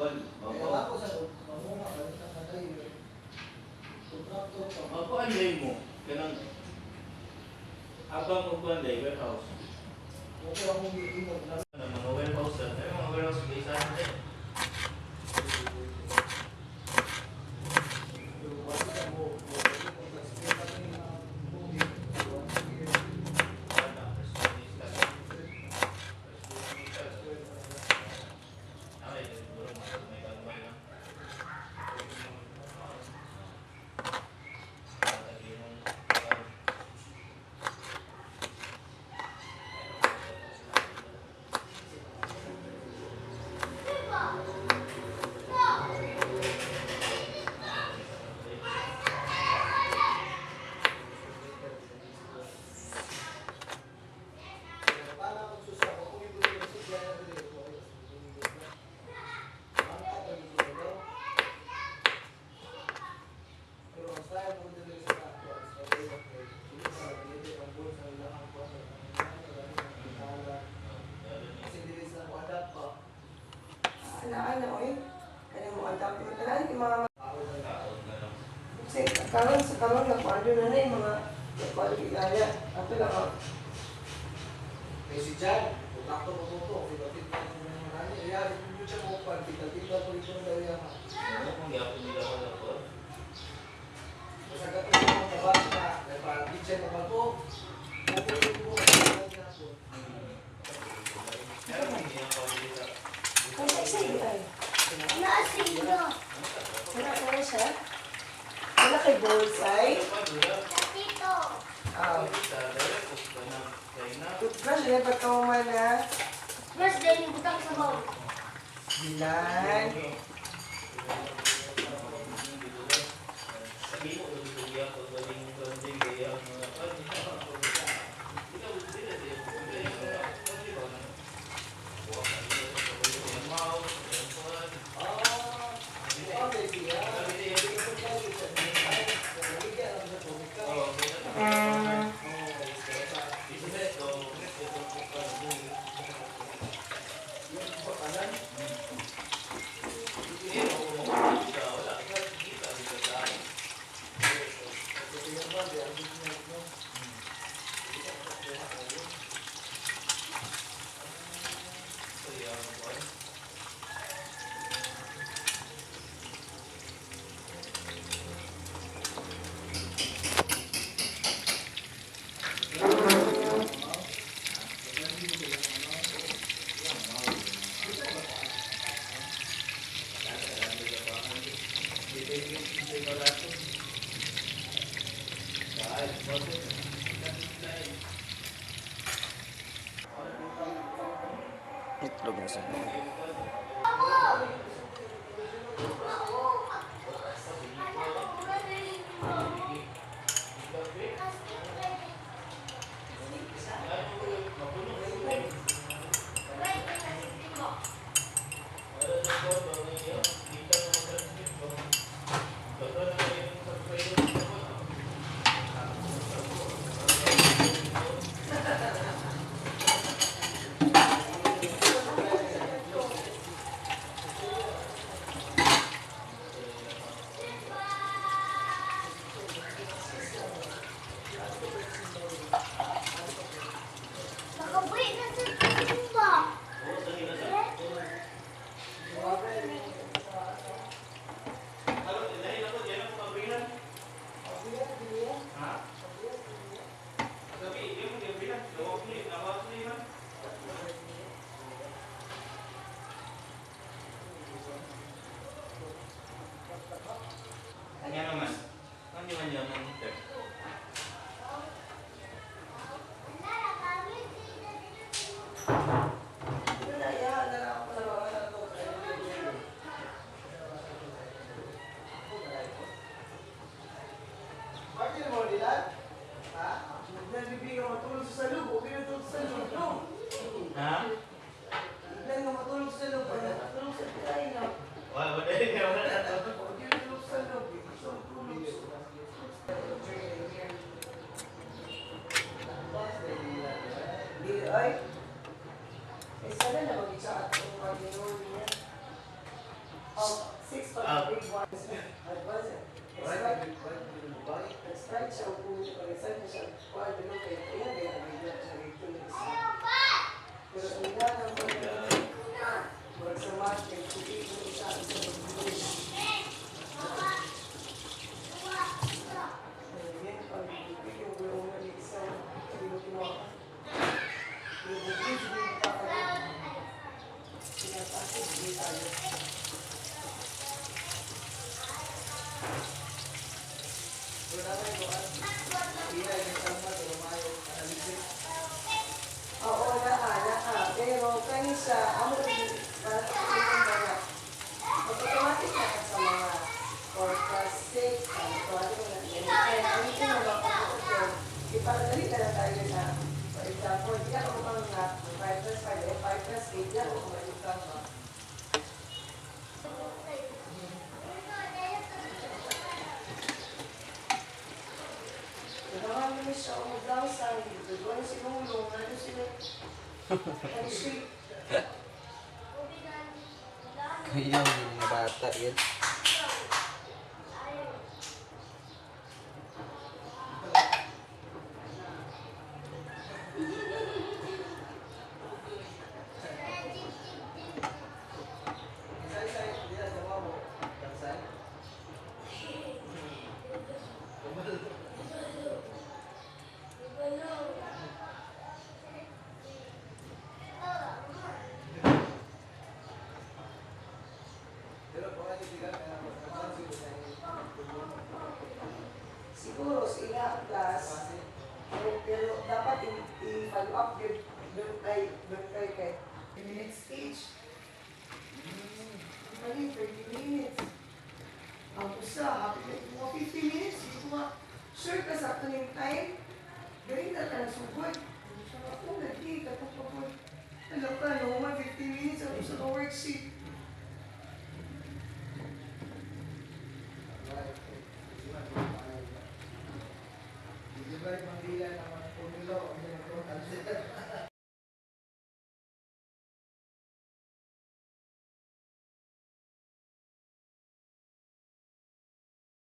Kuan, Kaya mao. ako sa manguha balik ang matay. Kontraktor pa. Magkuan day mo kanang abang og kuan day warehouse. Okay akong giingog na. Ano, mga warehouse ay mga warehouse kay sa atin. Pero basta mo, mo mo kami na tubig. Wala, responista. Responista. Ay, siguro may gagawin na. Tatagi mong kuan. Para kung susa ko, kung ibig ko supply na dili ko. Pero ang style mo dili sa ato, sa okay. Dili sa dili ang bull sa ilang kuan sa ilang. Kasi dili sa ko adapt pa. Ana-ana, oy. Kaya mo adapt mo. Tanan yung mga Ako na Taon na lang. Kasi karon sa karon na kuan na na yung mga kuan gaya. Ato lang ah. Kay si Jan, kontakto mo to, kita-kita mo ng marami. Iya, mo siya mo pan, kita-kita ko ito ng daya ha. Ano kung yapon nila ko na po? Basta ka ito mo tabak na, kay para kitchen naman ko. Pupunin ko, kaya ko. Pero hindi ang pamilya. Kung sa ay. Naasino. Wala wala siya. Wala kay Bullseye. Tito. Ah, toothbrush na pagkahuman na. Brush dahil yung butang sa bowl. Bilan. Ah, okay siya. Ay, naligyan ako sa tubig ka. Oh, yung bakalan. Kasi yung ba, di ang business, no? Itlog na siya. Nakabuhi na sa timba. dalo kay iya kay ang sa rito na isa. Pero ang ila ang kuan murag sa math kay tubig mo isa isa mag-grade. Ayan, pag tubig yung gulong na isa, hindi mo kinuha. Yung bukid, hindi mo kakaroon. Pinapasok, hindi tayo. Pero naman yung kuan. Iya, yung kalma, pero maayo, analysis. Oo, naa, naa. Pero kani sa amo rin para sa inyong mga mag-automatic na ka sa mga 4 plus 6, ang automatic na yan. Kaya ang ito na makakuto, iparadali na lang tayo na, for example, di ako mga 5 plus 5, o 5 plus 8, di ako kumalita ba? Nagawa mo siya umudlaw sa doon si Lulong, ano sila, ano siya, Kaya yung mga bata yan. Siguro sa ilang class, pero, pero dapat i-follow up yun doon kay minutes each. Mali, 30 minutes. Ang usa, happy na mga 50 minutes, hindi ko ma sure ka sa yung time.